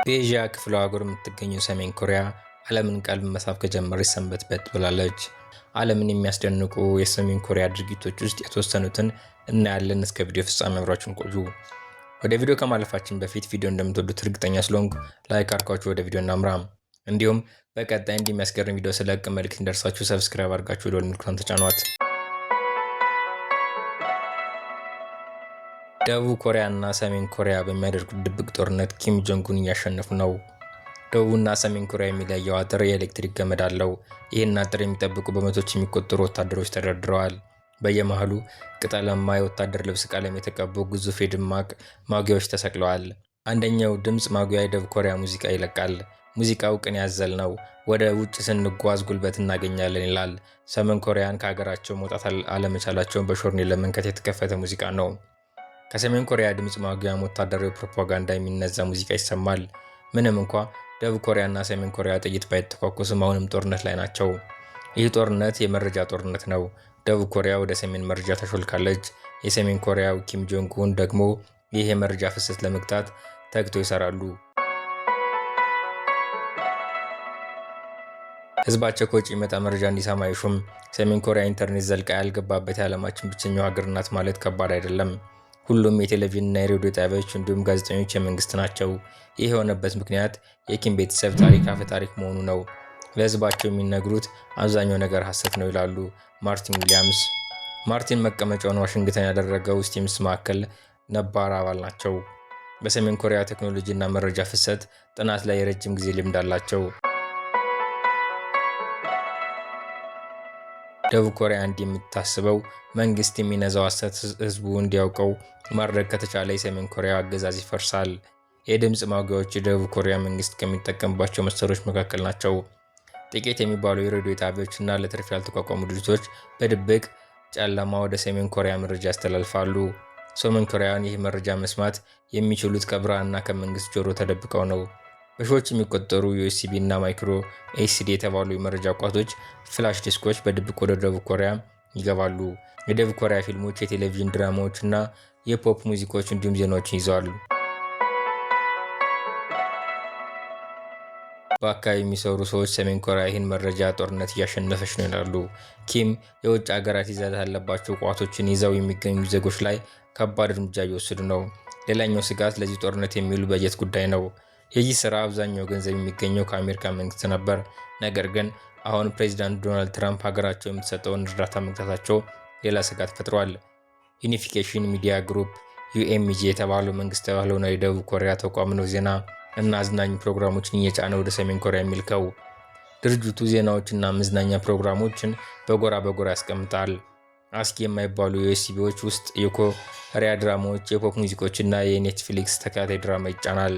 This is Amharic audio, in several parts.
በኤዥያ ክፍለ አህጉር የምትገኘው ሰሜን ኮሪያ ዓለምን ቀልብ መሳብ ከጀመረች ሰንበትበት ብላለች። ዓለምን የሚያስደንቁ የሰሜን ኮሪያ ድርጊቶች ውስጥ የተወሰኑትን እናያለን። እስከ ቪዲዮ ፍጻሜ አብራችሁን ቆዩ። ወደ ቪዲዮ ከማለፋችን በፊት ቪዲዮ እንደምትወዱት እርግጠኛ ስለሆንኩ like አድርጋችሁ ወደ ቪዲዮ እናምራ። እንዲሁም በቀጣይ እንዲህ የሚያስገርም ቪዲዮ ስለቅ መልእክት እንዲደርሳችሁ subscribe አድርጋችሁ ደወል ምልክቱን ተጫኗት። ደቡብ ኮሪያ እና ሰሜን ኮሪያ በሚያደርጉት ድብቅ ጦርነት ኪም ጆንግ ኡን እያሸነፉ ነው። ደቡብና ሰሜን ኮሪያ የሚለየው አጥር የኤሌክትሪክ ገመድ አለው። ይህን አጥር የሚጠብቁ በመቶዎች የሚቆጠሩ ወታደሮች ተደርድረዋል። በየመሃሉ ቅጠላማ የወታደር ልብስ ቀለም የተቀቡ ግዙፍ የድማቅ ማጉያዎች ተሰቅለዋል። አንደኛው ድምፅ ማጉያ የደቡብ ኮሪያ ሙዚቃ ይለቃል። ሙዚቃው ቅኔ ያዘል ነው። ወደ ውጭ ስንጓዝ ጉልበት እናገኛለን ይላል። ሰሜን ኮሪያን ከሀገራቸው መውጣት አለመቻላቸውን በሾርኔ ለመንከት የተከፈተ ሙዚቃ ነው። ከሰሜን ኮሪያ ድምፅ ማጉያም ወታደራዊ ፕሮፓጋንዳ የሚነዛ ሙዚቃ ይሰማል። ምንም እንኳ ደቡብ ኮሪያ እና ሰሜን ኮሪያ ጥይት ባይተኳኩስም አሁንም ጦርነት ላይ ናቸው። ይህ ጦርነት የመረጃ ጦርነት ነው። ደቡብ ኮሪያ ወደ ሰሜን መረጃ ተሾልካለች። የሰሜን ኮሪያው ኪም ጆንግ ኡን ደግሞ ይህ የመረጃ ፍሰት ለመግታት ተግተው ይሰራሉ። ህዝባቸው ከውጭ የሚመጣ መረጃ እንዲሰማ አይሹም። ሰሜን ኮሪያ ኢንተርኔት ዘልቃ ያልገባበት የዓለማችን ብቸኛው ሀገር ናት ማለት ከባድ አይደለም። ሁሉም የቴሌቪዥን እና የሬዲዮ ጣቢያዎች እንዲሁም ጋዜጠኞች የመንግስት ናቸው። ይህ የሆነበት ምክንያት የኪም ቤተሰብ ታሪክ አፈ ታሪክ መሆኑ ነው። ለህዝባቸው የሚነግሩት አብዛኛው ነገር ሐሰት ነው ይላሉ ማርቲን ዊሊያምስ። ማርቲን መቀመጫውን ዋሽንግተን ያደረገው ስቲምስ ማዕከል ነባር አባል ናቸው። በሰሜን ኮሪያ ቴክኖሎጂ እና መረጃ ፍሰት ጥናት ላይ የረጅም ጊዜ ልምድ አላቸው። ደቡብ ኮሪያ እንዲህ የምታስበው መንግስት የሚነዛው ሐሰት ህዝቡ እንዲያውቀው ማድረግ ከተቻለ የሰሜን ኮሪያ አገዛዝ ይፈርሳል። የድምፅ ማጉያዎች የደቡብ ኮሪያ መንግስት ከሚጠቀምባቸው መሳሪያዎች መካከል ናቸው። ጥቂት የሚባሉ የሬዲዮ ጣቢያዎች እና ለትርፍ ያልተቋቋሙ ድርጅቶች በድብቅ ጨለማ ወደ ሰሜን ኮሪያ መረጃ ያስተላልፋሉ። ሰሜን ኮሪያውያን ይህ መረጃ መስማት የሚችሉት ከብርሃንና ከመንግስት ጆሮ ተደብቀው ነው። በሺዎች የሚቆጠሩ USB እና micro SD የተባሉ የመረጃ ቋቶች flash ዲስኮች በድብቅ ወደ ደቡብ ኮሪያ ይገባሉ። የደቡብ ኮሪያ ፊልሞች፣ የቴሌቪዥን ድራማዎች እና የፖፕ ሙዚቃዎች እንዲሁም ዜናዎችን ይዘዋል። በአካባቢ የሚሰሩ ሰዎች ሰሜን ኮሪያ ይህን መረጃ ጦርነት እያሸነፈች ነው ይላሉ። ኪም የውጭ ሀገራት ይዘት ያለባቸው ቋቶችን ይዘው የሚገኙ ዜጎች ላይ ከባድ እርምጃ እየወሰዱ ነው። ሌላኛው ስጋት ለዚህ ጦርነት የሚውሉ በጀት ጉዳይ ነው። የዚህ ስራ አብዛኛው ገንዘብ የሚገኘው ከአሜሪካ መንግስት ነበር። ነገር ግን አሁን ፕሬዚዳንት ዶናልድ ትራምፕ ሀገራቸው የምትሰጠውን እርዳታ መግታታቸው ሌላ ስጋት ፈጥሯል። ዩኒፊኬሽን ሚዲያ ግሩፕ ዩኤምጂ የተባለው መንግስታዊ ያልሆነ የደቡብ ኮሪያ ተቋም ነው ዜና እና አዝናኝ ፕሮግራሞችን እየጫነ ወደ ሰሜን ኮሪያ የሚልከው። ድርጅቱ ዜናዎችና መዝናኛ ፕሮግራሞችን በጎራ በጎራ ያስቀምጣል። አስጊ የማይባሉ USB ዎች ውስጥ የኮሪያ ድራማዎች፣ የፖፕ ሙዚቆች እና የኔትፍሊክስ ተከታታይ ድራማ ይጫናል።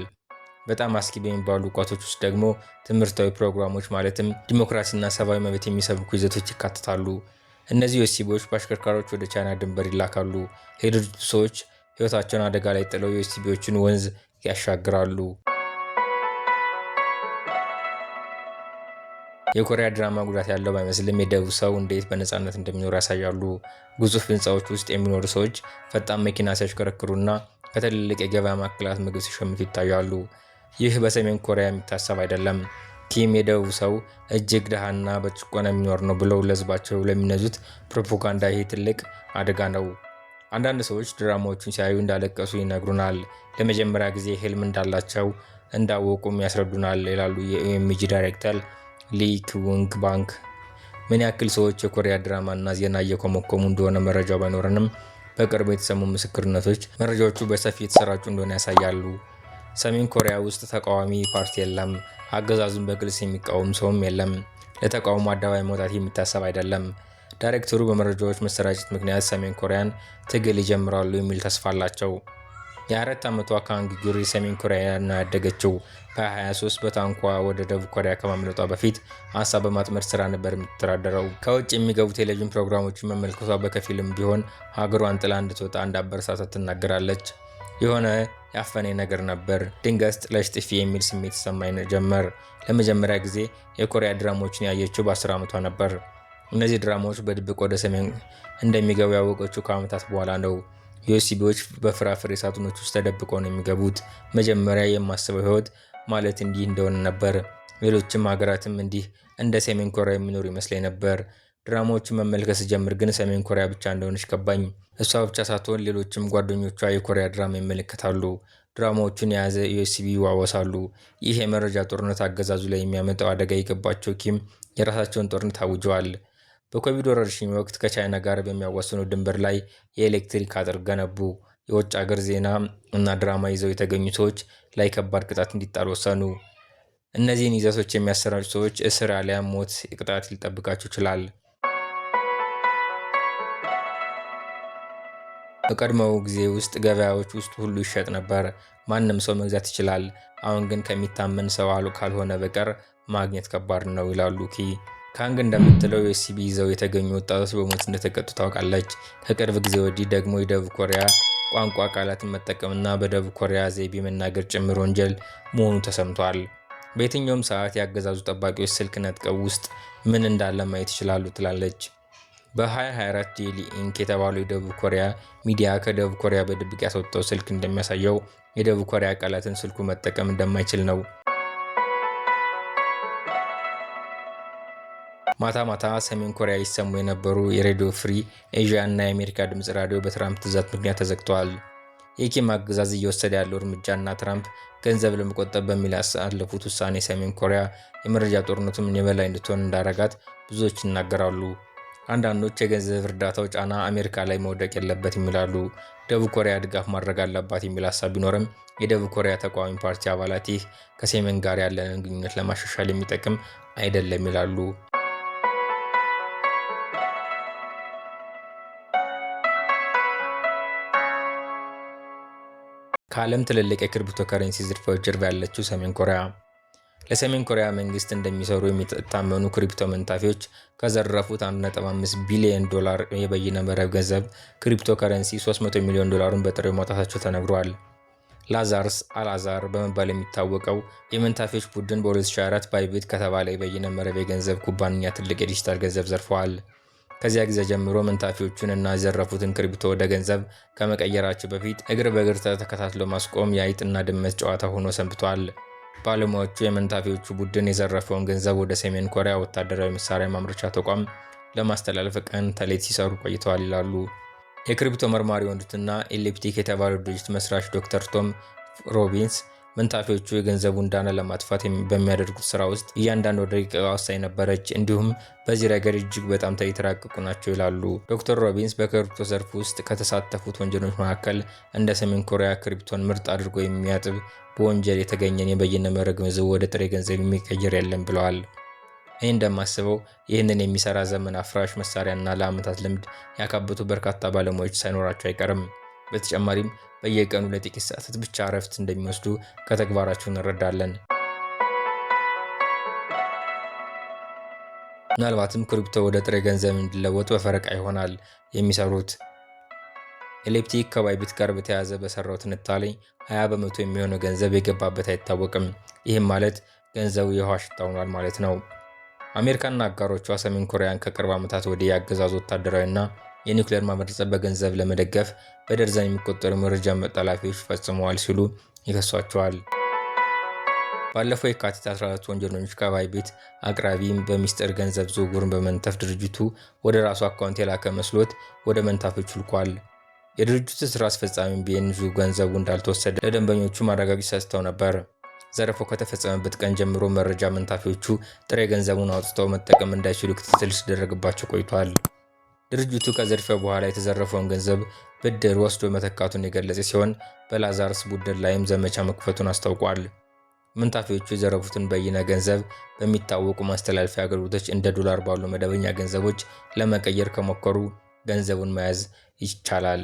በጣም አስጊ በሚባሉ ቋቶች ውስጥ ደግሞ ትምህርታዊ ፕሮግራሞች ማለትም ዲሞክራሲና ሰብአዊ መብት የሚሰብኩ ይዘቶች ይካተታሉ። እነዚህ USB ዎች በአሽከርካሪዎች ወደ ቻይና ድንበር ይላካሉ። የድርጅቱ ሰዎች ሕይወታቸውን አደጋ ላይ ጥለው USB ዎችን ወንዝ ያሻግራሉ። የኮሪያ ድራማ ጉዳት ያለው ባይመስልም የደቡብ ሰው እንዴት በነፃነት እንደሚኖር ያሳያሉ። ግዙፍ ህንፃዎች ውስጥ የሚኖሩ ሰዎች ፈጣን መኪና ሲያሽከረክሩና ከትልልቅ የገበያ ማዕከላት ምግብ ሲሸምቱ ይታያሉ። ይህ በሰሜን ኮሪያ የሚታሰብ አይደለም። ኪም የደቡብ ሰው እጅግ ድሃና በጭቆና የሚኖር ነው ብለው ለህዝባቸው ለሚነዙት ፕሮፓጋንዳ ይህ ትልቅ አደጋ ነው። አንዳንድ ሰዎች ድራማዎቹን ሲያዩ እንዳለቀሱ ይነግሩናል። ለመጀመሪያ ጊዜ ህልም እንዳላቸው እንዳወቁም ያስረዱናል ይላሉ የኤምጂ ዳይሬክተር ሊ ክዊንግ ባንክ። ምን ያክል ሰዎች የኮሪያ ድራማ እና ዜና እየኮመኮሙ እንደሆነ መረጃው ባይኖረንም በቅርቡ የተሰሙ ምስክርነቶች መረጃዎቹ በሰፊ የተሰራጩ እንደሆነ ያሳያሉ። ሰሜን ኮሪያ ውስጥ ተቃዋሚ ፓርቲ የለም። አገዛዙን በግልጽ የሚቃወም ሰውም የለም። ለተቃውሞ አደባባይ መውጣት የሚታሰብ አይደለም። ዳይሬክተሩ በመረጃዎች መሰራጨት ምክንያት ሰሜን ኮሪያን ትግል ይጀምራሉ የሚል ተስፋ አላቸው። የ4 ዓመቷ ካንግ ጊሪ ሰሜን ኮሪያ ነው ያደገችው። በ23 በታንኳ ወደ ደቡብ ኮሪያ ከማምለጧ በፊት አሳ በማጥመድ ስራ ነበር የምትተዳደረው። ከውጭ የሚገቡ ቴሌቪዥን ፕሮግራሞችን መመልከቷ በከፊልም ቢሆን ሀገሯን ጥላ እንድትወጣ እንዳበረታታት ትናገራለች። የሆነ ያፈነኝ ነገር ነበር። ድንገት ጥለሽ ጥፊ የሚል ስሜት ይሰማኝ ጀመር። ለመጀመሪያ ጊዜ የኮሪያ ድራማዎችን ያየችው በ10 ዓመቷ ነበር። እነዚህ ድራማዎች በድብቅ ወደ ሰሜን እንደሚገቡ ያወቀችው ከዓመታት በኋላ ነው። USB ዎች በፍራፍሬ ሳጥኖች ውስጥ ተደብቀው ነው የሚገቡት። መጀመሪያ የማስበው ህይወት ማለት እንዲህ እንደሆነ ነበር። ሌሎችም ሀገራትም እንዲህ እንደ ሰሜን ኮሪያ የሚኖሩ ይመስለኝ ነበር። ድራማዎችን መመልከት ስጀምር ግን ሰሜን ኮሪያ ብቻ እንደሆነች ገባኝ። እሷ ብቻ ሳትሆን ሌሎችም ጓደኞቿ የኮሪያ ድራማ ይመለከታሉ። ድራማዎቹን የያዘ USB ይዋወሳሉ። ይህ የመረጃ ጦርነት አገዛዙ ላይ የሚያመጣው አደጋ የገባቸው ኪም የራሳቸውን ጦርነት አውጀዋል። በኮቪድ ወረርሽኝ ወቅት ከቻይና ጋር በሚያዋስኑ ድንበር ላይ የኤሌክትሪክ አጥር ገነቡ። የውጭ ሀገር ዜና እና ድራማ ይዘው የተገኙ ሰዎች ላይ ከባድ ቅጣት እንዲጣል ወሰኑ። እነዚህን ይዘቶች የሚያሰራጩ ሰዎች እስር አሊያም ሞት ቅጣት ሊጠብቃቸው ይችላል። በቀድሞው ጊዜ ውስጥ ገበያዎች ውስጥ ሁሉ ይሸጥ ነበር። ማንም ሰው መግዛት ይችላል። አሁን ግን ከሚታመን ሰው ካልሆነ በቀር ማግኘት ከባድ ነው ይላሉ ኪ። ካንግ እንደምትለው USB ይዘው የተገኙ ወጣቶች በሞት እንደተቀጡ ታውቃለች። ከቅርብ ጊዜ ወዲህ ደግሞ የደቡብ ኮሪያ ቋንቋ ቃላትን መጠቀምና በደቡብ ኮሪያ ዘይቤ መናገር ጭምር ወንጀል መሆኑ ተሰምቷል። በየትኛውም ሰዓት የአገዛዙ ጠባቂዎች ስልክ ነጥቀው ውስጥ ምን እንዳለ ማየት ይችላሉ ትላለች። በ2024 Daily NK የተባለው የደቡብ ኮሪያ ሚዲያ ከደቡብ ኮሪያ በድብቅ ያስወጣው ስልክ እንደሚያሳየው የደቡብ ኮሪያ ቃላትን ስልኩ መጠቀም እንደማይችል ነው። ማታ ማታ ሰሜን ኮሪያ ይሰሙ የነበሩ የ Radio Free Asia እና የአሜሪካ ድምፅ ራዲዮ በትራምፕ ትዕዛዝ ምክንያት ተዘግተዋል። የኪም አገዛዝ እየወሰደ ያለው እርምጃና ትራምፕ ገንዘብ ለመቆጠብ በሚል ያሳለፉት ውሳኔ ሰሜን ኮሪያ የመረጃ ጦርነቱን የበላይ እንድትሆን እንዳረጋት ብዙዎች ይናገራሉ። አንዳንዶች የገንዘብ እርዳታው ጫና አሜሪካ ላይ መውደቅ የለበትም ይላሉ። ደቡብ ኮሪያ ድጋፍ ማድረግ አለባት የሚል ሀሳብ ቢኖርም የደቡብ ኮሪያ ተቃዋሚ ፓርቲ አባላት ይህ ከሰሜን ጋር ያለንን ግንኙነት ለማሻሻል የሚጠቅም አይደለም ይላሉ። ከዓለም ትልልቅ የክሪፕቶ ከረንሲ ዝርፊያዎች ጀርባ ያለችው ሰሜን ኮሪያ። ለሰሜን ኮሪያ መንግስት እንደሚሰሩ የሚታመኑ ክሪፕቶ መንታፊዎች ከዘረፉት 1.5 ቢሊዮን ዶላር የበይነ መረብ ገንዘብ ክሪፕቶ ከረንሲ 300 ሚሊዮን ዶላሩን በጥሬው ማውጣታቸው ተነግሯል። ላዛርስ አላዛር በመባል የሚታወቀው የመንታፊዎች ቡድን በ2024 ባይቢት ከተባለ የበይነ መረብ የገንዘብ ኩባንያ ትልቅ የዲጂታል ገንዘብ ዘርፈዋል። ከዚያ ጊዜ ጀምሮ መንታፊዎቹን እና የዘረፉትን ክሪፕቶ ወደ ገንዘብ ከመቀየራቸው በፊት እግር በእግር ተከታትሎ ማስቆም የአይጥና ድመት ጨዋታ ሆኖ ሰንብቷል። ባለሙያዎቹ የመንታፊዎቹ ቡድን የዘረፈውን ገንዘብ ወደ ሰሜን ኮሪያ ወታደራዊ መሳሪያ ማምረቻ ተቋም ለማስተላለፍ ቀን ተሌት ሲሰሩ ቆይተዋል ይላሉ። የክሪፕቶ መርማሪ የሆኑትና ኤሊፕቲክ የተባለው ድርጅት መስራች ዶክተር ቶም ሮቢንስ መንታፊዎቹ የገንዘቡን ዳና ለማጥፋት በሚያደርጉት ስራ ውስጥ እያንዳንዱ ደቂቃ ወሳኝ ነበረች፣ እንዲሁም በዚህ ረገድ እጅግ በጣም የተራቀቁ ናቸው ይላሉ። ዶክተር ሮቢንስ በክሪፕቶ ዘርፍ ውስጥ ከተሳተፉት ወንጀሎች መካከል እንደ ሰሜን ኮሪያ ክሪፕቶን ምርጥ አድርጎ የሚያጥብ በወንጀል የተገኘን የበይነ መረብ ገንዘብ ወደ ጥሬ ገንዘብ የሚቀይር የለም ብለዋል። እኔ እንደማስበው ይህንን የሚሰራ ዘመን አፍራሽ መሳሪያና ለዓመታት ልምድ ያካበቱ በርካታ ባለሙያዎች ሳይኖራቸው አይቀርም። በተጨማሪም በየቀኑ ለጥቂት ሰዓታት ብቻ እረፍት እንደሚወስዱ ከተግባራቸው እንረዳለን። ምናልባትም ክሪፕቶ ወደ ጥሬ ገንዘብ እንዲለወጥ በፈረቃ ይሆናል የሚሰሩት። ኤሌፕቲክ ከባይቢት ጋር በተያያዘ በሰራው ትንታኔ 20% የሚሆነው ገንዘብ የገባበት አይታወቅም። ይህም ማለት ገንዘቡ የውሃ ሽታ ሆኗል ማለት ነው። አሜሪካና አጋሮቿ ሰሜን ኮሪያን ከቅርብ ዓመታት ወዲህ የአገዛዙ ወታደራዊና የኒውክሌር ማበልጸግ በገንዘብ ለመደገፍ በደርዘን የሚቆጠሩ መረጃ ጠላፊዎች ፈጽመዋል ሲሉ ይከሷቸዋል። ባለፈው የካቲት 14 ወንጀለኞች ከባይቢት አቅራቢ በሚስጥር ገንዘብ ዝውውርን በመንተፍ ድርጅቱ ወደ ራሱ አካውንት የላከ መስሎት ወደ መንታፊዎች ልኳል። የድርጅቱ ስራ አስፈጻሚ ቤንዙ ገንዘቡ እንዳልተወሰደ ለደንበኞቹ ማረጋገጫ ሰጥተው ነበር። ዘረፋው ከተፈጸመበት ቀን ጀምሮ መረጃ መንታፊዎቹ ጥሬ ገንዘቡን አውጥተው መጠቀም እንዳይችሉ ክትትል ሲደረግባቸው ቆይቷል። ድርጅቱ ከዝርፊያው በኋላ የተዘረፈውን ገንዘብ ብድር ወስዶ መተካቱን የገለጸ ሲሆን በላዛርስ ቡድን ላይም ዘመቻ መክፈቱን አስታውቋል። መንታፊዎቹ የዘረፉትን በይነ ገንዘብ በሚታወቁ ማስተላለፊያ አገልግሎቶች እንደ ዶላር ባሉ መደበኛ ገንዘቦች ለመቀየር ከሞከሩ ገንዘቡን መያዝ ይቻላል።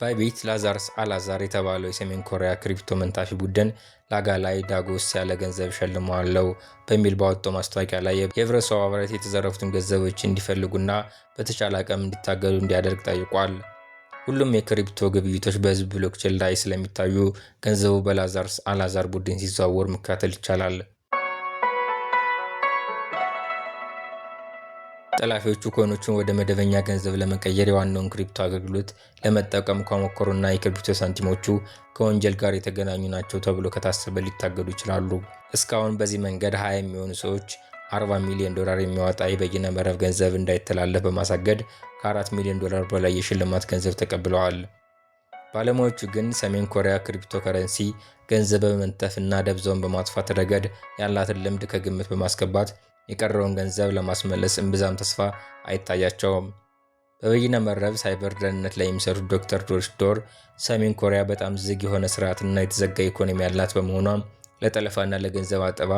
ባይቢት ላዛርስ አላዛር የተባለው የሰሜን ኮሪያ ክሪፕቶ መንታፊ ቡድን ላጋ ላይ ዳጎስ ያለ ገንዘብ ሸልመዋለው በሚል ባወጣው ማስታወቂያ ላይ የህብረተሰቡ አባላት የተዘረፉትን ገንዘቦች እንዲፈልጉና በተቻለ አቅም እንዲታገሉ እንዲያደርግ ጠይቋል። ሁሉም የክሪፕቶ ግብይቶች በህዝብ blockchain ላይ ስለሚታዩ ገንዘቡ በላዛርስ አላዛር ቡድን ሲዘዋወር መከታተል ይቻላል። ጠላፊዎቹ coin ኦቹን ወደ መደበኛ ገንዘብ ለመቀየር የዋናውን crypto አገልግሎት ለመጠቀም ከሞከሩና የ crypto ሳንቲሞቹ ከወንጀል ጋር የተገናኙ ናቸው ተብሎ ከታሰበ ሊታገዱ ይችላሉ። እስካሁን በዚህ መንገድ 20 የሚሆኑ ሰዎች 40 ሚሊዮን ዶላር የሚያወጣ የበይነ መረብ ገንዘብ እንዳይተላለፍ በማሳገድ ከ4 ሚሊዮን ዶላር በላይ የሽልማት ገንዘብ ተቀብለዋል። ባለሙያዎቹ ግን ሰሜን ኮሪያ ክሪፕቶ ከረንሲ ገንዘብ በመንተፍና ደብዛውን በማጥፋት ረገድ ያላትን ልምድ ከግምት በማስገባት የቀረውን ገንዘብ ለማስመለስ እምብዛም ተስፋ አይታያቸውም። በበይነ መረብ ሳይበር ደህንነት ላይ የሚሰሩት ዶክተር ዶሪስ ዶር ሰሜን ኮሪያ በጣም ዝግ የሆነ ስርዓትና የተዘጋ ኢኮኖሚ ያላት በመሆኗ ለጠለፋና ለገንዘብ አጠባ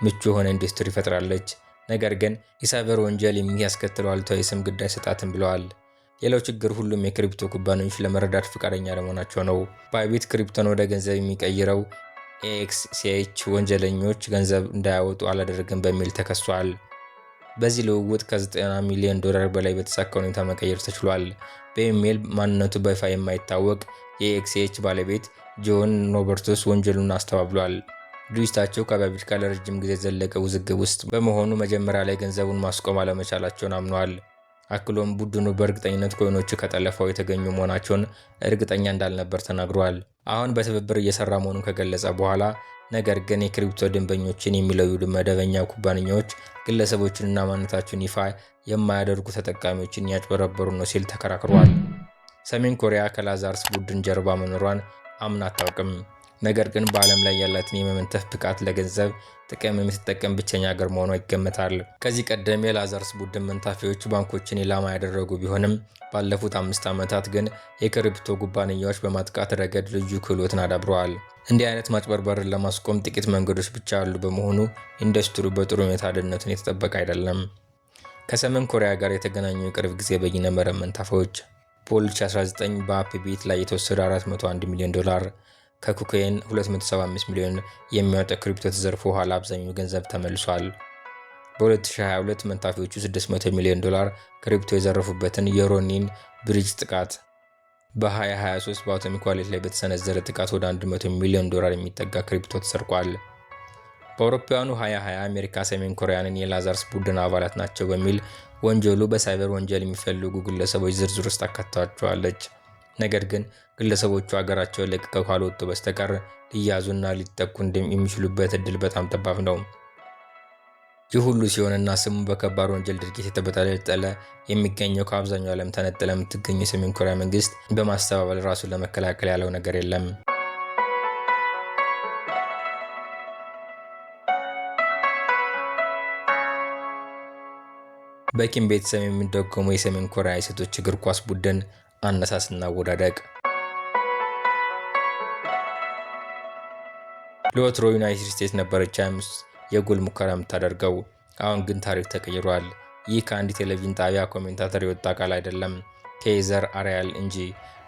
ምቹ የሆነ ኢንዱስትሪ ፈጥራለች። ነገር ግን የሳይበር ወንጀል የሚያስከትለው አሉታዊ ስም ግድ አይሰጣትም ብለዋል። ሌላው ችግር ሁሉም የ crypto ኩባንያዎች ለመረዳት ፈቃደኛ አለመሆናቸው ነው። ባይቢት crypto ን ወደ ገንዘብ የሚቀይረው ኤኤክስሲኤች ወንጀለኞች ገንዘብ እንዳያወጡ አላደረግም በሚል ተከሷል። በዚህ ልውውጥ ከ90 ሚሊዮን ዶላር በላይ በተሳካ ሁኔታ መቀየር ተችሏል። በኢሜይል ማንነቱ በይፋ የማይታወቅ የኤኤክስሲኤች ባለቤት ጆን ሮበርትስ ወንጀሉን አስተባብሏል። ድርጅታቸው ከባይቢት ጋር ለረጅም ጊዜ የዘለቀ ውዝግብ ውስጥ በመሆኑ መጀመሪያ ላይ ገንዘቡን ማስቆም አለመቻላቸውን አምኗል። አክሎም ቡድኑ በእርግጠኝነት coin ኦቹ ከጠለፋው የተገኙ መሆናቸውን እርግጠኛ እንዳልነበር ተናግሯል። አሁን በትብብር እየሰራ መሆኑን ከገለጸ በኋላ ነገር ግን የ crypto ደንበኞችን የሚለዩ መደበኛ ኩባንያዎች ግለሰቦችንና ማንነታቸውን ይፋ የማያደርጉ ተጠቃሚዎችን ያጭበረበሩ ነው ሲል ተከራክሯል። ሰሜን ኮሪያ ከላዛርስ ቡድን ጀርባ መኖሯን አምና አታውቅም። ነገር ግን በዓለም ላይ ያላትን የመመንተፍ ብቃት ለገንዘብ ጥቅም የምትጠቀም ብቸኛ ሀገር መሆኗ ይገመታል። ከዚህ ቀደም የላዛርስ ቡድን መንታፊዎች ባንኮችን ኢላማ ያደረጉ ቢሆንም ባለፉት 5 ዓመታት ግን የ crypto ኩባንያዎች በማጥቃት ረገድ ልዩ ክህሎትን አዳብረዋል። እንዲህ አይነት ማጭበርበርን ለማስቆም ጥቂት መንገዶች ብቻ ያሉ በመሆኑ ኢንዱስትሪው በጥሩ ሁኔታ ደህንነቱን የተጠበቀ አይደለም። ከሰሜን ኮሪያ ጋር የተገናኙ የቅርብ ጊዜ በይነ መረብ መንታፊዎች በ2019 በአፕቢት ላይ የተወሰደ 401 ሚሊዮን ዶላር ከኩኬን 275 ሚሊዮን የሚያወጣ crypto ተዘርፎ ኋላ አብዛኛው ገንዘብ ተመልሷል። በ2022 መንታፊዎቹ 600 ሚሊዮን ዶላር crypto የዘረፉበትን የሮኒን ብሪጅ ጥቃት፣ በ2023 በአቶሚክ ዋሌት ላይ በተሰነዘረ ጥቃት ወደ 100 ሚሊዮን ዶላር የሚጠጋ crypto ተሰርቋል። በአውሮፓውያኑ 2020 አሜሪካ ሰሜን ኮሪያንን የላዛርስ ቡድን አባላት ናቸው በሚል ወንጀሉ በሳይበር ወንጀል የሚፈልጉ ግለሰቦች ዝርዝር ውስጥ አካታቸዋለች። ነገር ግን ግለሰቦቹ ሀገራቸውን ለቅቀው ካልወጡ በስተቀር ሊያዙና ሊጠቁ የሚችሉበት እድል በጣም ጠባብ ነው። ይህ ሁሉ ሲሆንና ስሙ በከባድ ወንጀል ድርጊት የተበጠለጠለ የሚገኘው ከአብዛኛው ዓለም ተነጥላ የምትገኘው የሰሜን ኮሪያ መንግስት በማስተባበል ራሱን ለመከላከል ያለው ነገር የለም። በኪም ቤተሰብ የሚደጎመው የሰሜን ኮሪያ የሴቶች እግር ኳስ ቡድን አነሳስና አወዳደቅ። ለወትሮ ዩናይትድ ስቴትስ ነበረች 25 የጎል ሙከራ የምታደርገው። አሁን ግን ታሪክ ተቀይሯል። ይህ ከአንድ ቴሌቪዥን ጣቢያ commentator የወጣ ቃል አይደለም፣ ከሄዘር አሪያል እንጂ።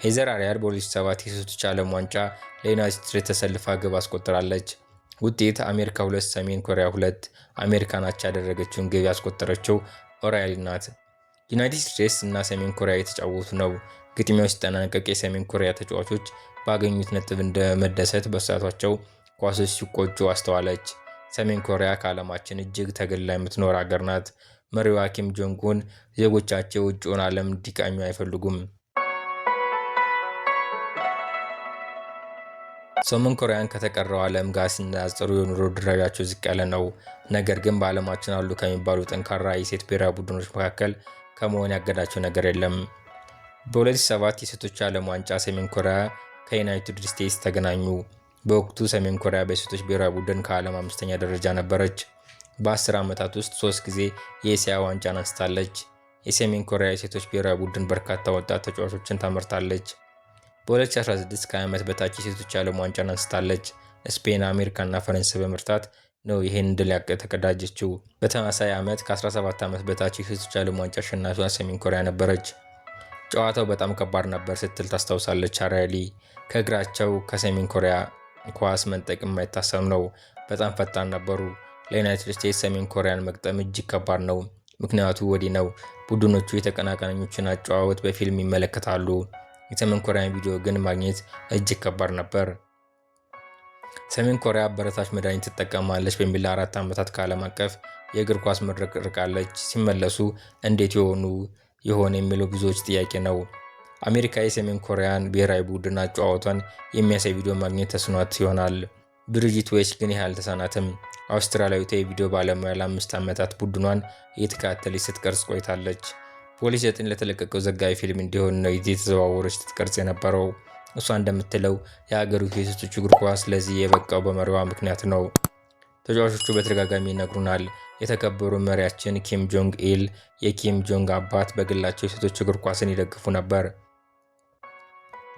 ሄዘር አሪያል በ2007 የሴቶች ዓለም ዋንጫ ለዩናይትድ ስቴትስ ተሰልፋ ግብ አስቆጥራለች። ውጤት አሜሪካ 2 ሰሜን ኮሪያ 2። አሜሪካን አቻ ያደረገችውን ግብ ያስቆጠረችው ኦራይሊ ናት። ዩናይትድ ስቴትስ እና ሰሜን ኮሪያ የተጫወቱ ነው። ግጥሚያው ሲጠናቀቅ የሰሜን ኮሪያ ተጫዋቾች ባገኙት ነጥብ እንደመደሰት በሳቷቸው ኳሶች ሲቆጩ አስተዋለች። ሰሜን ኮሪያ ከዓለማችን እጅግ ተገልላ የምትኖር ሀገር ናት። መሪዋ ኪም ጆንግ ኡን ዜጎቻቸው የውጭውን ዓለም እንዲቃኙ አይፈልጉም። ሰሜን ኮሪያን ከተቀረው ዓለም ጋር ሲነጻጸሩ የኑሮ ደረጃቸው ዝቅ ያለ ነው። ነገር ግን በዓለማችን አሉ ከሚባሉ ጠንካራ የሴት ብሔራዊ ቡድኖች መካከል ከመሆን ያገዳቸው ነገር የለም። በ2007 የሴቶች ዓለም ዋንጫ ሰሜን ኮሪያ ከዩናይትድ ስቴትስ ተገናኙ። በወቅቱ ሰሜን ኮሪያ በሴቶች ብሔራዊ ቡድን ከዓለም 5ኛ ደረጃ ነበረች። በ10 ዓመታት ውስጥ 3 ጊዜ የእስያ ዋንጫን አንስታለች። የሰሜን ኮሪያ የሴቶች ብሔራዊ ቡድን በርካታ ወጣት ተጫዋቾችን ታመርታለች። በ2016 ከ20 ዓመት በታች የሴቶች ዓለም ዋንጫን አንስታለች። ስፔን፣ አሜሪካ እና ፈረንሳይ በመርታት ነው ይህን ድል የተቀዳጀችው። በተመሳሳይ ዓመት ከ17 ዓመት በታች የሴቶች ዓለም ዋንጫ አሸናፊዋ ሰሜን ኮሪያ ነበረች። ጨዋታው በጣም ከባድ ነበር ስትል ታስታውሳለች አራሊ። ከእግራቸው ከሰሜን ኮሪያ ኳስ መንጠቅ የማይታሰብ ነው። በጣም ፈጣን ነበሩ። ለዩናይትድ ስቴትስ ሰሜን ኮሪያን መግጠም እጅግ ከባድ ነው። ምክንያቱ ወዲህ ነው። ቡድኖቹ የተቀናቃኞችን አጨዋወት በፊልም ይመለከታሉ። የሰሜን ኮሪያን ቪዲዮ ግን ማግኘት እጅግ ከባድ ነበር። ሰሜን ኮሪያ አበረታች መድኃኒት ትጠቀማለች በሚል ለ4 ዓመታት ከዓለም አቀፍ የእግር ኳስ መድረክ ርቃለች። ሲመለሱ እንዴት የሆኑ ይሆን የሚለው ብዙዎች ጥያቄ ነው። አሜሪካ የሰሜን ኮሪያን ብሔራዊ ቡድን አጨዋወቷን የሚያሳይ ቪዲዮ ማግኘት ተስኗት ይሆናል። ብሪጅት ዌች ግን ይህ አልተሳናትም። አውስትራሊያዊቷ የቪዲዮ ባለሙያ ለ5 ዓመታት ቡድኗን እየተከታተለች ስትቀርጽ ቆይታለች። ፖሊስ 9 ለተለቀቀው ዘጋቢ ፊልም እንዲሆን ነው የተዘዋወረች ስትቀርጽ የነበረው። እሷ እንደምትለው የሀገሪቱ የሴቶች እግር ኳስ ለዚህ የበቃው በመሪዋ ምክንያት ነው። ተጫዋቾቹ በተደጋጋሚ ይነግሩናል። የተከበሩ መሪያችን ኪም ጆንግ ኢል የኪም ጆንግ አባት በግላቸው የሴቶች እግር ኳስን ይደግፉ ነበር።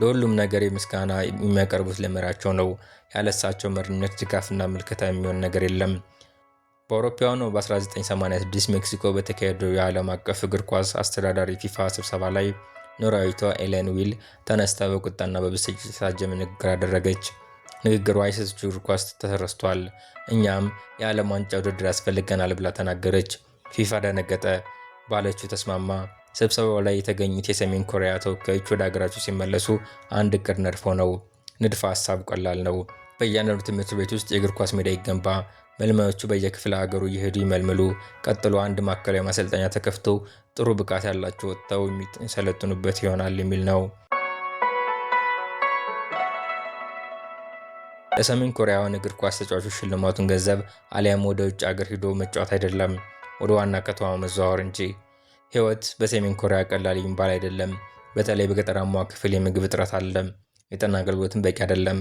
ለሁሉም ነገር ምስጋና የሚያቀርቡት ለመሪያቸው ነው። ያለሳቸው መሪነት ድጋፍና ምልከታ የሚሆን ነገር የለም። በአውሮፓውያኑ በ1986 ሜክሲኮ በተካሄደው የዓለም አቀፍ እግር ኳስ አስተዳዳሪ ፊፋ ስብሰባ ላይ ኖርዌያዊቷ ኤለን ዊል ተነስታ በቁጣና በብስጭት የታጀበ ንግግር አደረገች። ንግግሯ የሴቶች እግር ኳስ ተረስቷል፣ እኛም የዓለም ዋንጫ ውድድር ያስፈልገናል ብላ ተናገረች። ፊፋ ደነገጠ፣ ባለችው ተስማማ። ስብሰባው ላይ የተገኙት የሰሜን ኮሪያ ተወካዮች ወደ ሀገራቸው ሲመለሱ አንድ እቅድ ነድፎ ነው። ንድፈ ሀሳብ ቀላል ነው። በእያንዳንዱ ትምህርት ቤት ውስጥ የእግር ኳስ ሜዳ ይገንባ። መልማዮቹ በየክፍለ ሀገሩ እየሄዱ ይመልምሉ። ቀጥሎ አንድ ማዕከላዊ ማሰልጠኛ ተከፍቶ ጥሩ ብቃት ያላቸው ወጥተው የሚሰለጥኑበት ይሆናል የሚል ነው። ለሰሜን ኮሪያውያን እግር ኳስ ተጫዋቾች ሽልማቱን ገንዘብ አሊያም ወደ ውጭ አገር ሂዶ መጫወት አይደለም፣ ወደ ዋና ከተማ መዘዋወር እንጂ። ሕይወት በሰሜን ኮሪያ ቀላል የሚባል አይደለም። በተለይ በገጠራማው ክፍል የምግብ እጥረት አለ። የጤና አገልግሎትም በቂ አይደለም።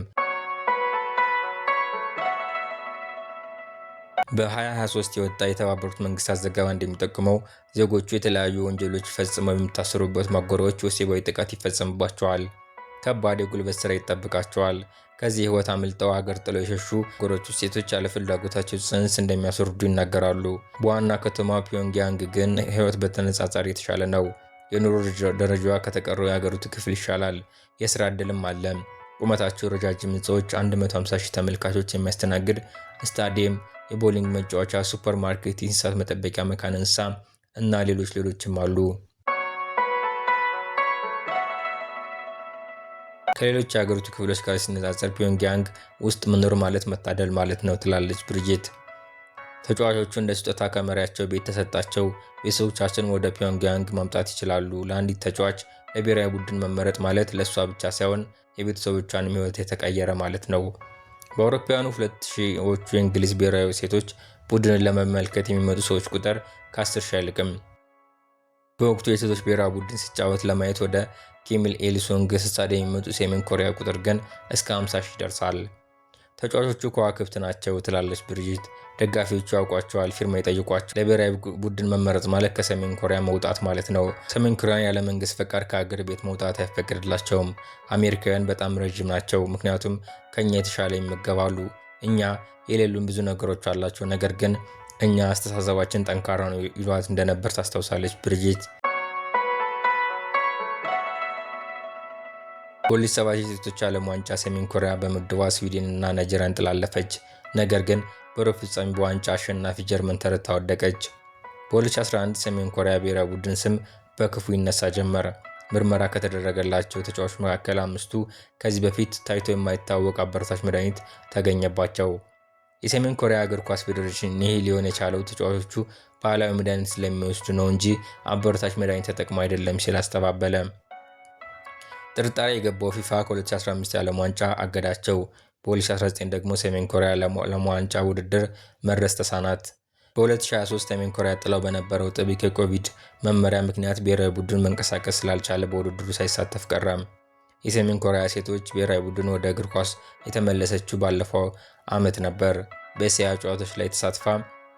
በ2023 የወጣ የተባበሩት መንግስታት ዘገባ እንደሚጠቁመው ዜጎቹ የተለያዩ ወንጀሎች ፈጽመው የሚታሰሩበት ማጎሪያዎች ወሲባዊ ጥቃት ይፈጸምባቸዋል። ከባድ የጉልበት ስራ ይጠብቃቸዋል። ከዚህ ህይወት አምልጠው አገር ጥለው የሸሹ ጎሮቹ ሴቶች ያለፍላጎታቸው ጽንስ እንደሚያስወርዱ ይናገራሉ። በዋና ከተማ ፒዮንግያንግ ግን ህይወት በተነጻጻሪ የተሻለ ነው። የኑሮ ደረጃዋ ከተቀረው የሀገሪቱ ክፍል ይሻላል። የስራ ዕድልም አለ። ቁመታቸው ረጃጅም ህንፃዎች፣ 150 ሺህ ተመልካቾች የሚያስተናግድ ስታዲየም፣ የቦሊንግ መጫወቻ፣ ሱፐር ማርኬት፣ የእንስሳት መጠበቂያ መካነ እንስሳ እና ሌሎችም አሉ። ከሌሎች የሀገሪቱ ክፍሎች ጋር ሲነጻጸር ፒዮንግያንግ ውስጥ መኖር ማለት መታደል ማለት ነው ትላለች ብሪጅት። ተጫዋቾቹ እንደ ስጦታ ከመሪያቸው ቤት ተሰጣቸው። ቤተሰቦቻቸውን ወደ ፒዮንግያንግ ማምጣት ይችላሉ። ለአንዲት ተጫዋች ለብሔራዊ ቡድን መመረጥ ማለት ለእሷ ብቻ ሳይሆን የቤተሰቦቿንም ሕይወት የተቀየረ ማለት ነው። በአውሮፓውያኑ 2000ዎቹ የእንግሊዝ ብሔራዊ ሴቶች ቡድንን ለመመልከት የሚመጡ ሰዎች ቁጥር ከ10 ሺህ አይልቅም። በወቅቱ የሴቶች ብሔራዊ ቡድን ሲጫወት ለማየት ወደ ኪም ኢል ሱንግ ስታዲየም የሚመጡ ሰሜን ኮሪያ ቁጥር ግን እስከ 50 ሺህ ይደርሳል። ተጫዋቾቹ ከዋክብት ናቸው ትላለች ብሪጅት። ደጋፊዎቹ ያውቋቸዋል፣ ፊርማ ይጠይቋቸው። ለብሔራዊ ቡድን መመረጥ ማለት ከሰሜን ኮሪያ መውጣት ማለት ነው። ሰሜን ኮሪያን ያለ መንግስት ፈቃድ ከሀገር ቤት መውጣት አይፈቀድላቸውም። አሜሪካውያን በጣም ረዥም ናቸው፣ ምክንያቱም ከኛ የተሻለ ይመገባሉ። እኛ የሌሉን ብዙ ነገሮች አላቸው፣ ነገር ግን እኛ አስተሳሰባችን ጠንካራ ነው ይሏት እንደነበር ታስታውሳለች ብሪጅት። በ2007 የሴቶች ዓለም ዋንጫ ሰሜን ኮሪያ በምድቧ ስዊድን እና ናይጄሪያን ጥላለፈች። ነገር ግን በሩብ ፍጻሜ በዋንጫ አሸናፊ ጀርመን ተረታ ወደቀች። በ2011 ሰሜን ኮሪያ ብሔራዊ ቡድን ስም በክፉ ይነሳ ጀመረ። ምርመራ ከተደረገላቸው ተጫዋቾች መካከል 5ቱ ከዚህ በፊት ታይቶ የማይታወቅ አበረታች መድኃኒት ተገኘባቸው። የሰሜን ኮሪያ እግር ኳስ ፌዴሬሽን ይህ ሊሆን የቻለው ተጫዋቾቹ ባህላዊ መድኃኒት ስለሚወስዱ ነው እንጂ አበረታች መድኃኒት ተጠቅሞ አይደለም ሲል አስተባበለ። ጥርጣሬ የገባው ፊፋ ከ2015 የዓለም ዋንጫ አገዳቸው። በ2019 ደግሞ ሰሜን ኮሪያ ለዋንጫ ውድድር መድረስ ተሳናት። በ2023 ሰሜን ኮሪያ ጥለው በነበረው ጥብቅ የኮቪድ መመሪያ ምክንያት ብሔራዊ ቡድን መንቀሳቀስ ስላልቻለ በውድድሩ ሳይሳተፍ ቀረም። የሰሜን ኮሪያ ሴቶች ብሔራዊ ቡድን ወደ እግር ኳስ የተመለሰችው ባለፈው ዓመት ነበር። በእስያ ጨዋታዎች ላይ ተሳትፋ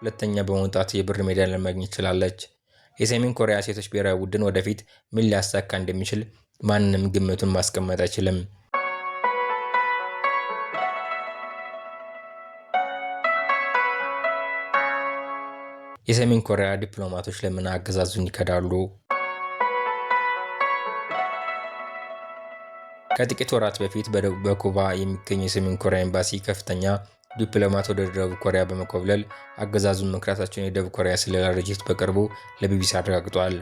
ሁለተኛ በመውጣት የብር ሜዳሊያ ለማግኘት ችላለች። የሰሜን ኮሪያ ሴቶች ብሔራዊ ቡድን ወደፊት ምን ሊያሳካ እንደሚችል ማንም ግምቱን ማስቀመጥ አይችልም። የሰሜን ኮሪያ ዲፕሎማቶች ለምን አገዛዙን ይከዳሉ? ከጥቂት ወራት በፊት በኩባ የሚገኘው የሰሜን ኮሪያ ኤምባሲ ከፍተኛ ዲፕሎማት ወደ ደቡብ ኮሪያ በመኮብለል አገዛዙን መክዳታቸውን የደቡብ ኮሪያ ስለላ ድርጅት በቅርቡ ለቢቢሲ አረጋግጧል።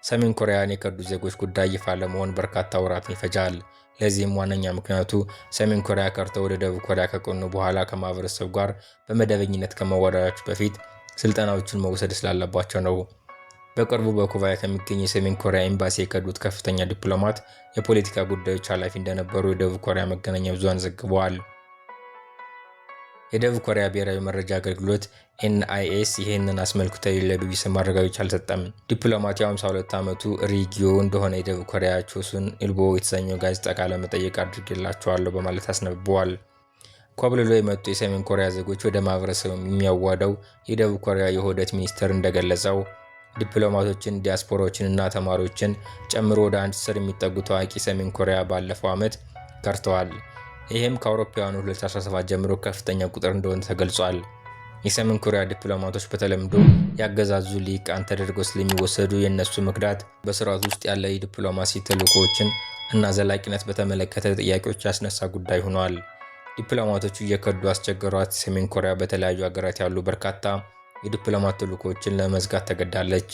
ሰሜን ኮሪያን የከዱ ዜጎች ጉዳይ ይፋ ለመሆን በርካታ ወራትን ይፈጃል። ለዚህም ዋነኛ ምክንያቱ ሰሜን ኮሪያ ከርተው ወደ ደቡብ ኮሪያ ከቀኑ በኋላ ከማህበረሰቡ ጋር በመደበኝነት ከመዋሃዳቸው በፊት ስልጠናዎችን መውሰድ ስላለባቸው ነው። በቅርቡ በኩባ ከሚገኝ የሰሜን ኮሪያ ኤምባሲ የከዱት ከፍተኛ ዲፕሎማት የፖለቲካ ጉዳዮች ኃላፊ እንደነበሩ የደቡብ ኮሪያ መገናኛ ብዙሃን ዘግበዋል። የደቡብ ኮሪያ ብሔራዊ መረጃ አገልግሎት ኤንአይኤስ ይህንን አስመልክቶ ለቢቢሲ ማረጋገጫ አልሰጠም። ዲፕሎማቱ የ52 ዓመቱ ሪ ጊዮ እንደሆነ የደቡብ ኮሪያ ቾሱን ኢልቦ የተሰኘው ጋዜጣ ቃለ መጠይቅ አድርጌላቸዋለሁ በማለት አስነብበዋል። ኮብልሎ የመጡ የሰሜን ኮሪያ ዜጎች ወደ ማህበረሰቡ የሚያዋደው የደቡብ ኮሪያ የውህደት ሚኒስቴር እንደገለጸው ዲፕሎማቶችን፣ ዲያስፖራዎችን እና ተማሪዎችን ጨምሮ ወደ 10 የሚጠጉ ታዋቂ ሰሜን ኮሪያ ባለፈው ዓመት ከርተዋል። ይህም ከአውሮፓውያኑ 2017 ጀምሮ ከፍተኛ ቁጥር እንደሆነ ተገልጿል። የሰሜን ኮሪያ ዲፕሎማቶች በተለምዶ ያገዛዙ ሊቃን ተደርገው ስለሚወሰዱ የእነሱ መክዳት በስርዓቱ ውስጥ ያለ የዲፕሎማሲ ተልዕኮዎችን እና ዘላቂነት በተመለከተ ጥያቄዎች ያስነሳ ጉዳይ ሆኗል። ዲፕሎማቶቹ እየከዱ አስቸገሯት። ሰሜን ኮሪያ በተለያዩ ሀገራት ያሉ በርካታ የዲፕሎማት ተልዕኮዎችን ለመዝጋት ተገዳለች።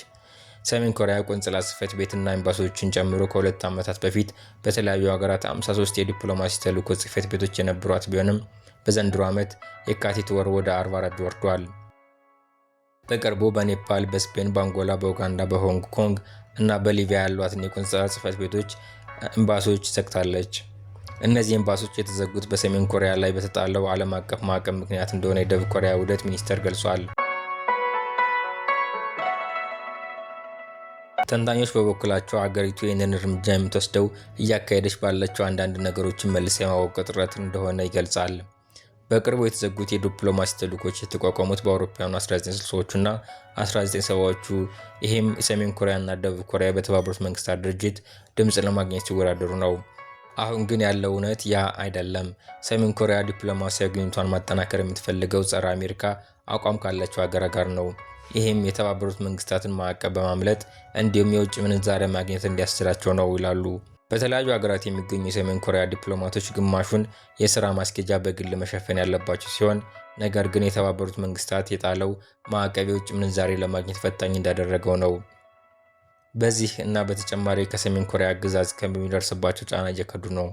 ሰሜን ኮሪያ ቆንጽላ ጽሕፈት ቤትና ኤምባሲዎችን ጨምሮ ከ2 ዓመታት በፊት በተለያዩ ሀገራት 53 የዲፕሎማሲ ተልዕኮ ጽሕፈት ቤቶች የነበሯት ቢሆንም በዘንድሮ ዓመት የካቲት ወር ወደ 44 ወርዷል። በቅርቡ በኔፓል፣ በስፔን፣ በአንጎላ፣ በኡጋንዳ፣ በሆንግ ኮንግ እና በሊቢያ ያሏትን የቆንጽላ ጽሕፈት ቤቶች ኤምባሲዎች ዘግታለች። እነዚህ ኤምባሲዎች የተዘጉት በሰሜን ኮሪያ ላይ በተጣለው ዓለም አቀፍ ማዕቀብ ምክንያት እንደሆነ የደቡብ ኮሪያ ውህደት ሚኒስቴር ገልጿል። ተንታኞች በበኩላቸው አገሪቱ ይህንን እርምጃ የምትወስደው እያካሄደች ባለችው አንዳንድ ነገሮችን መልስ የማወቅ ጥረት እንደሆነ ይገልጻል። በቅርቡ የተዘጉት የዲፕሎማሲ ተልዕኮች የተቋቋሙት በአውሮፓውያኑ 1960ዎቹና 1970ዎቹ፣ ይህም ሰሜን ኮሪያ እና ደቡብ ኮሪያ በተባበሩት መንግስታት ድርጅት ድምፅ ለማግኘት ሲወዳደሩ ነው። አሁን ግን ያለው እውነት ያ አይደለም። ሰሜን ኮሪያ ዲፕሎማሲያዊ ግንኙነቷን ማጠናከር የምትፈልገው ጸረ አሜሪካ አቋም ካላቸው ሀገራት ጋር ነው። ይህም የተባበሩት መንግስታትን ማዕቀብ በማምለጥ እንዲሁም የውጭ ምንዛሪ ማግኘት እንዲያስችላቸው ነው ይላሉ። በተለያዩ ሀገራት የሚገኙ የሰሜን ኮሪያ ዲፕሎማቶች ግማሹን የስራ ማስኬጃ በግል መሸፈን ያለባቸው ሲሆን፣ ነገር ግን የተባበሩት መንግስታት የጣለው ማዕቀብ የውጭ ምንዛሬ ለማግኘት ፈታኝ እንዳደረገው ነው። በዚህ እና በተጨማሪ ከሰሜን ኮሪያ አገዛዝ ከሚደርስባቸው ጫና እየከዱ ነው።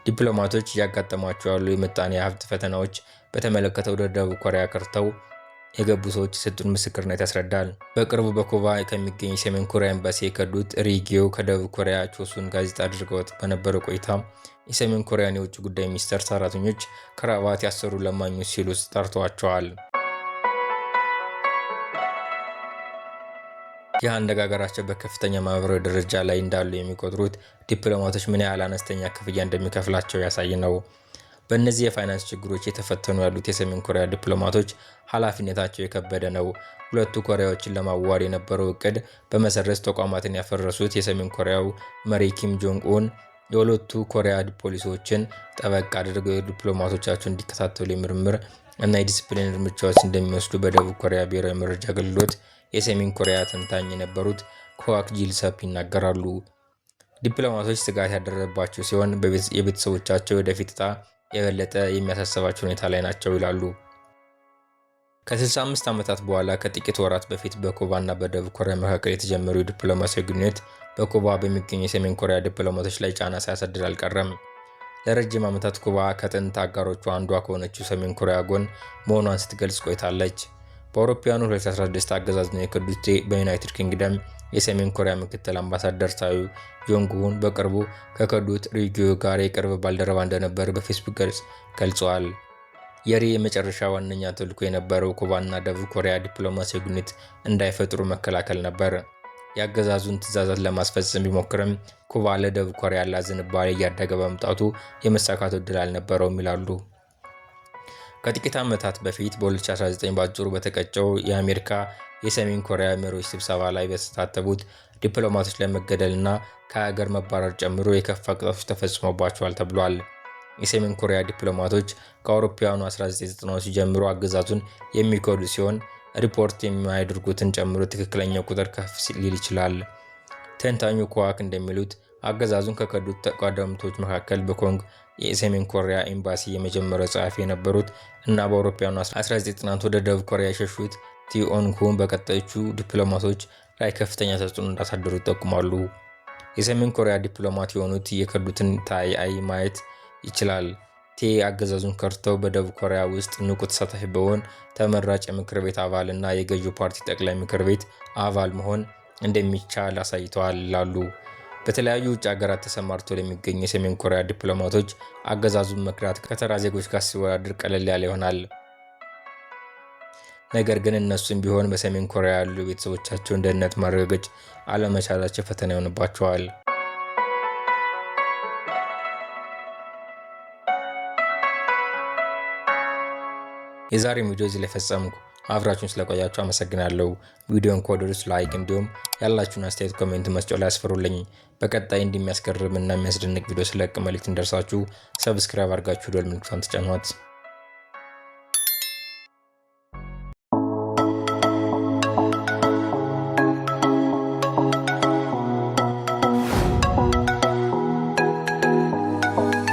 ዲፕሎማቶች እያጋጠሟቸው ያሉ የምጣኔ ሀብት ፈተናዎች በተመለከተ ወደ ደቡብ ኮሪያ ከርተው የገቡ ሰዎች የሰጡን ምስክርነት ያስረዳል። በቅርቡ በኩባ ከሚገኝ የሰሜን ኮሪያ ኤምባሲ የከዱት ሪጊዮ ከደቡብ ኮሪያ ቾሱን ጋዜጣ አድርገውት በነበረው ቆይታ የሰሜን ኮሪያን የውጭ ጉዳይ ሚኒስቴር ሰራተኞች ክራባት ያሰሩ ለማኞች ሲሉ ጠርተዋቸዋል። ይህ አነጋገራቸው በከፍተኛ ማህበራዊ ደረጃ ላይ እንዳሉ የሚቆጥሩት ዲፕሎማቶች ምን ያህል አነስተኛ ክፍያ እንደሚከፍላቸው ያሳይ ነው። በእነዚህ የፋይናንስ ችግሮች የተፈተኑ ያሉት የሰሜን ኮሪያ ዲፕሎማቶች ኃላፊነታቸው የከበደ ነው። ሁለቱ ኮሪያዎችን ለማዋሃድ የነበረው እቅድ በመሰረዝ ተቋማትን ያፈረሱት የሰሜን ኮሪያው መሪ ኪም ጆንግ ኡን የሁለቱ ኮሪያ ፖሊሲዎችን ጠበቅ አድርገው የዲፕሎማቶቻቸውን እንዲከታተሉ የምርምር እና የዲስፕሊን እርምጃዎች እንደሚወስዱ በደቡብ ኮሪያ ብሔራዊ መረጃ አገልግሎት የሰሜን ኮሪያ ተንታኝ የነበሩት ክዋክ ጂልሰፕ ይናገራሉ። ዲፕሎማቶች ስጋት ያደረባቸው ሲሆን የቤተሰቦቻቸው ወደፊት ዕጣ የበለጠ የሚያሳስባቸው ሁኔታ ላይ ናቸው ይላሉ። ከ65 ዓመታት በኋላ ከጥቂት ወራት በፊት በኩባ እና በደቡብ ኮሪያ መካከል የተጀመረው የዲፕሎማሲያዊ ግንኙነት በኩባ በሚገኙ የሰሜን ኮሪያ ዲፕሎማቶች ላይ ጫና ሳያሳድር አልቀረም። ለረጅም ዓመታት ኩባ ከጥንት አጋሮቿ አንዷ ከሆነችው ሰሜን ኮሪያ ጎን መሆኗን ስትገልጽ ቆይታለች። በአውሮፓውያኑ 2016 አገዛዙን የከዱት በዩናይትድ ኪንግደም የሰሜን ኮሪያ ምክትል አምባሳደር ታዩ ጆንግሁን በቅርቡ ከከዱት ሪጊዮ ጋር የቅርብ ባልደረባ እንደነበር በፌስቡክ ገጽ ገልጸዋል። የሪ የመጨረሻ ዋነኛ ተልዕኮ የነበረው ኩባና ደቡብ ኮሪያ ዲፕሎማሲያዊ ግንኙነት እንዳይፈጥሩ መከላከል ነበር። የአገዛዙን ትዕዛዛት ለማስፈጸም ቢሞክርም ኩባ ለደቡብ ኮሪያ ያላት ዝንባሌ እያደገ በመምጣቱ የመሳካቱ ዕድል አልነበረውም ይላሉ። ከጥቂት ዓመታት በፊት በ2019 በአጭሩ በተቀጨው የአሜሪካ የሰሜን ኮሪያ መሪዎች ስብሰባ ላይ በተሳተፉት ዲፕሎማቶች ላይ መገደልና ከሀገር መባረር ጨምሮ የከፋ ቅጣቶች ተፈጽሞባቸዋል ተብሏል። የሰሜን ኮሪያ ዲፕሎማቶች ከአውሮፓውያኑ 1990ዎቹ ጀምሮ አገዛዙን የሚከዱ ሲሆን ሪፖርት የማያደርጉትን ጨምሮ ትክክለኛው ቁጥር ከፍ ሊል ይችላል። ተንታኙ ኩዋክ እንደሚሉት አገዛዙን ከከዱት ተቋዳሚዎች መካከል በኮንግ የሰሜን ኮሪያ ኤምባሲ የመጀመሪያው ጸሐፊ የነበሩት እና በአውሮፓውያኑ 1990 ወደ ደቡብ ኮሪያ የሸሹት ቲኦንኩን በቀጣዮቹ ዲፕሎማቶች ላይ ከፍተኛ ተጽዕኖ እንዳሳደሩ ይጠቁማሉ። የሰሜን ኮሪያ ዲፕሎማት የሆኑት የከዱትን ታይ ማየት ይችላል። ቴ አገዛዙን ከድተው በደቡብ ኮሪያ ውስጥ ንቁ ተሳታፊ በመሆን ተመራጭ የምክር ቤት አባል እና የገዢው ፓርቲ ጠቅላይ ምክር ቤት አባል መሆን እንደሚቻል አሳይተዋል ይላሉ። በተለያዩ ውጭ ሀገራት ተሰማርተው ለሚገኙ የሰሜን ኮሪያ ዲፕሎማቶች አገዛዙን መክዳት ከተራ ዜጎች ጋር ሲወዳደር ቀለል ያለ ይሆናል። ነገር ግን እነሱም ቢሆን በሰሜን ኮሪያ ያሉ ቤተሰቦቻቸውን ደህንነት ማረጋገጥ አለመቻላቸው ፈተና ይሆንባቸዋል። የዛሬው ቪዲዮ እዚህ ላይ ፈጸምኩ። አብራችሁን ስለቆያችሁ አመሰግናለሁ። ቪዲዮን ከወደዱት like፣ እንዲሁም ያላችሁን አስተያየት comment መስጫው ላይ አስፍሩልኝ። በቀጣይ እንዲህ የሚያስገርም እና የሚያስደንቅ ቪዲዮ ስለቅ መልእክት እንደርሳችሁ subscribe አድርጋችሁ ደወል ምልክቷን ተጫኗት።